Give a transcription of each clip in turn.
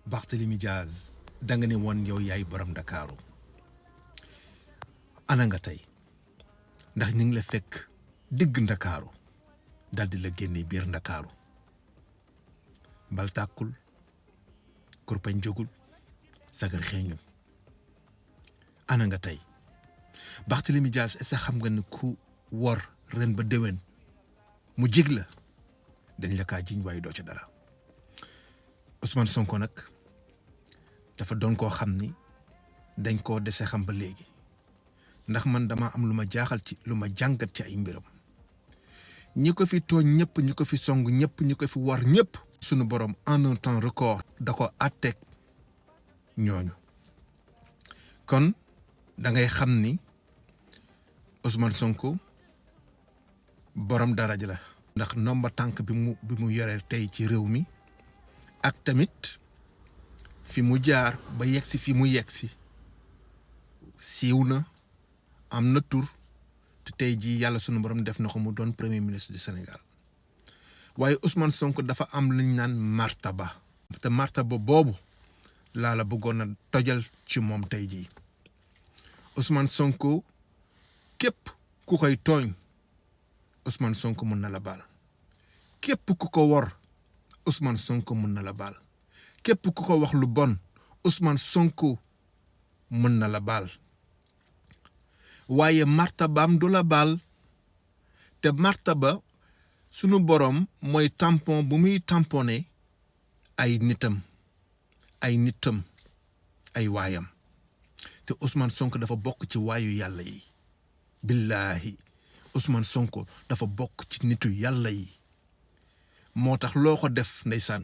Barthélémy Dias da nga ne woon yow yaay borom Ndakaaru ana nga tey ndax ñu ngi la fekk digg Ndakaaru dal di la génne biir Ndakaaru bal tàkkul kurpañ jógul sagar xeeñul ana nga tey Barthélémy Dias est-ce que xam nga ne ku wor ren ba déwén mu jig la dañ la kaa jiñ waaye doo ca dara Ousmane Sonko nag dafa doon koo xam ni dañ koo dese xam ba léegi ndax man dama am lu ma jaaxal ci lu ma jàngat ci ay mbiram ñi ko fi tooñ ñëpp ñi ko fi song ñëpp ñi ko fi war ñëpp sunu borom en un temps record da ko àtteeg ñooñu kon da ngay xam ni Ousmane Sonko borom daraja la ndax nomba tànk bi mu yore tey ci réew mi ak tamit fi mu jaar ba yegsi fi mu yegsi siiw na am na tur te tey jii yàlla sunu borom def na ko mu doon premier ministre du Sénégal waaye Ousmane Sonko dafa am lu ñu naan martaba te martaba boobu laa la bëggoon a tojal ci moom tey jii Ousmane Sonko képp ku koy tooñ Ousmane Sonko mën na la baal képp ku ko wor Ousmane Sonko mën na la baal képp ku ko wax lu bon Ousmane Sonko mën na la baal waaye martabaam du la baal te martaba sunu borom mooy tampon bu muy tamponné ay nitam ay waayam te Ousmane Sonko dafa bokk ci waayu yàlla yi billaahi Ousmane Sonko dafa bokk ci nitu yàlla yi moo tax loo ko def ndeysaan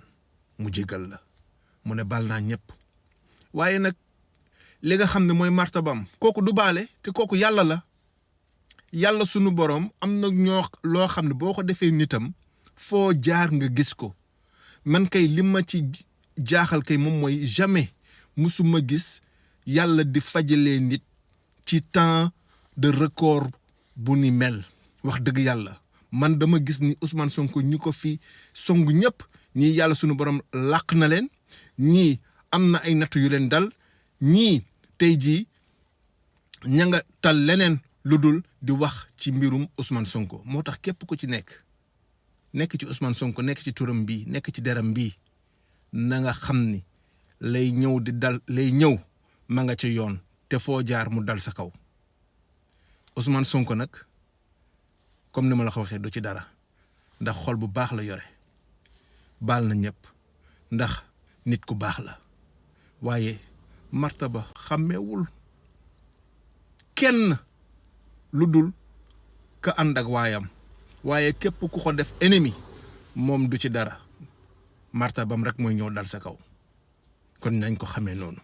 mu jégal la mu ne baal naa ñëpp waaye nag li nga xam ne mooy martabam kooku du baale te kooku yàlla la yàlla sunu borom am na ñoo loo xam ne boo ko defee nitam foo jaar nga gis ko man kay li ma ci jaaxal kay moom mooy jamais musuma gis yàlla di fajalee nit ci temps de record bu ni mel wax dëgg yàlla man dama gis ni Ousmane Sonko ñi ko fi song ñëpp ñii yàlla sunu borom làq na leen ñii am na ay nattu yu leen dal ñii tey jii ña nga tal leneen lu dul di wax ci mbirum Ousmane Sonko moo tax képp ku ci nekk ci Ousmane Sonko nekk ci turam bii nekk ci deram bii na nga xam ni lay ñëw ma nga ci yoon te foo jaar mu dal sa kaw Ousmane Sonko nag comme ni ma la ko waxee du ci dara ndax xol bu baax la yore baal na ñëpp ndax nit ku baax la waaye martaba xàmmeewul kenn lu dul ka ànd ak waayam waaye képp ku ko def ennemi moom du ci dara martabam rek mooy ñëw dal sa kaw kon nañ ko xamee noonu